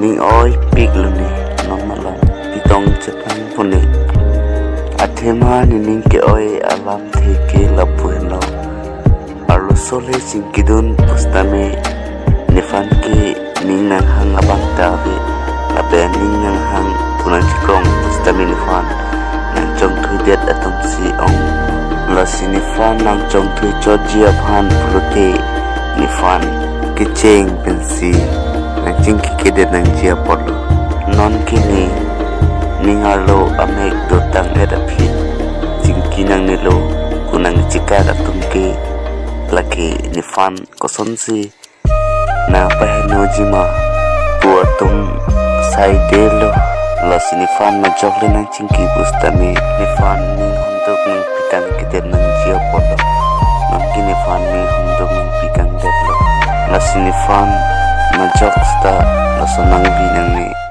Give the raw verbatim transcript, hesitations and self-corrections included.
Ning oipik lone, non malom pitong cheplang pone. Athema nening ke-oi alamthe ke lapu henlo. Arloso le chingkidun pusitame nephan ke ning nanghang abang ta ave. Lapen ning nanghang pu nangchekrong pusitame nephan nangchongthuidet atumsi ong. Lasi nephan nangchongthui chotji aphan pulote nephan kecheng pensi nangchingkikedet nangji apotlo. Non ke ne ning arlo amek dotang-et aphi chingki nangnelo, ku nangchekar atum ke lake nephan kosonsi nangpahenoji ma pu atum saidelo. Lasi nephan majok le nangchingki pusitame nephan ning hongduk nangpikangkedet nangji apotlo. Non ke nephan ning hongduk nangpikangdetlo. Lasi nephan majok seta laso nangvi nangne.